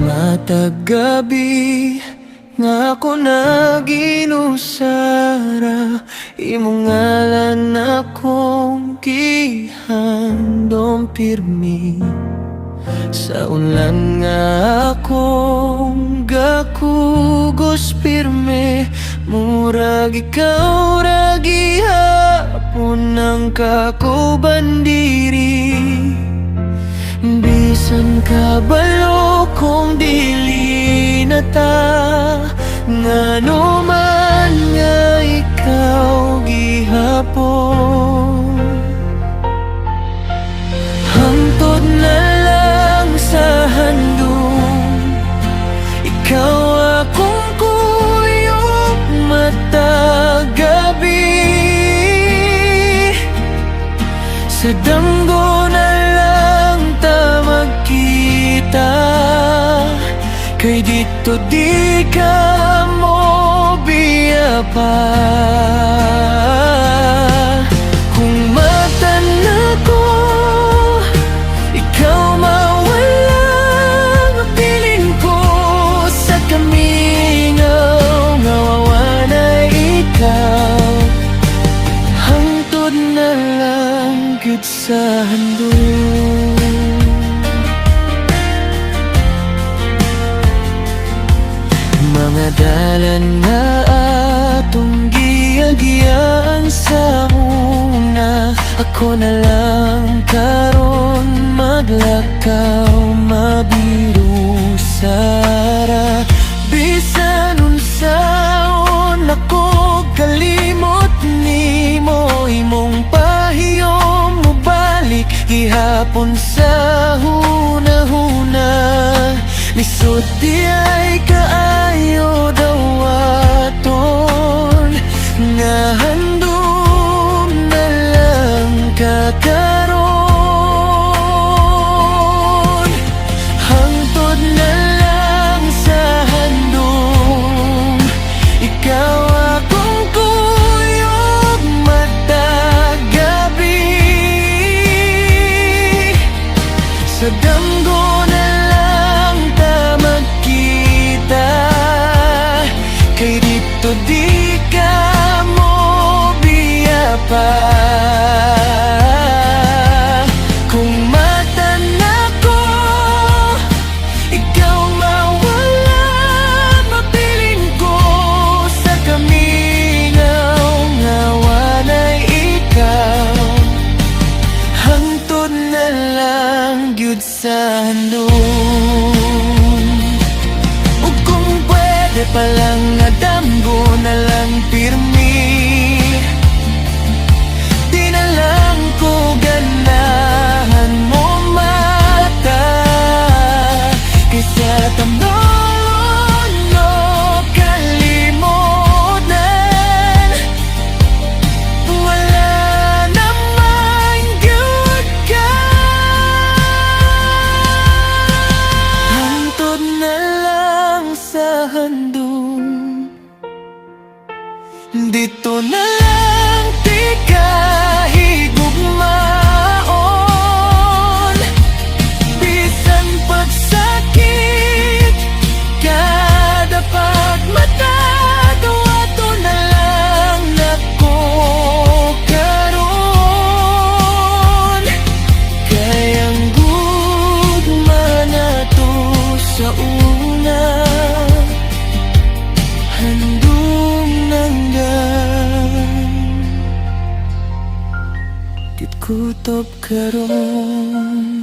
Matag gabi nga ako naginusara, imong ngalan akong gihandom pirmi. Sa ulan nga akong gakugos pirmi, murag ikaw ra gihapon ang kauban diri. Bisan kabalo kung dili na ta, ngano man nga ikaw gihapon. Hangtod na lang sa handom, ikaw akong kuyog matag gabi. Sa damgo na lang ta magkita, kay dito di ka mo biya pa. Kung mata nako, ikaw mawala, mabilin ko sa kamingaw nga wanay ikaw. Hangtod na lang gyud sa handom. Mga dalan nga atong giagyan sa una, ako na lang karon maglakaw, mabirusara. Bisan unsaon ako kalimot nimo, imong pahiyom mobalik gihapon sa huna-huna. Lisod diay kaayo dawaton nga handom na lang ka karon. Hangtod na lang sa handom, ikaw akong kuyog matag gabi. Sa damgo na lang ta magkita, kay dito di ka mo biya pa. Kung mata nako, ikaw mawala, mabilin ko sa kamingaw nga wanay ikaw. Hangtod na lang gyud sa handom. Ug kung pwede pa lang nga damgo na lang pirmi, di na lang ko ganahan mo mata, kaysa tamnolon no kalimutan. Wala naman gyud ka. Hangtod na lang sa handom. Dito na lang tika higugmaon. Bisan pagsakit, kada pagmata, dawaton na lang nako karon. Kay ang gugma nato sa una, handom nanggan. Kutob karon.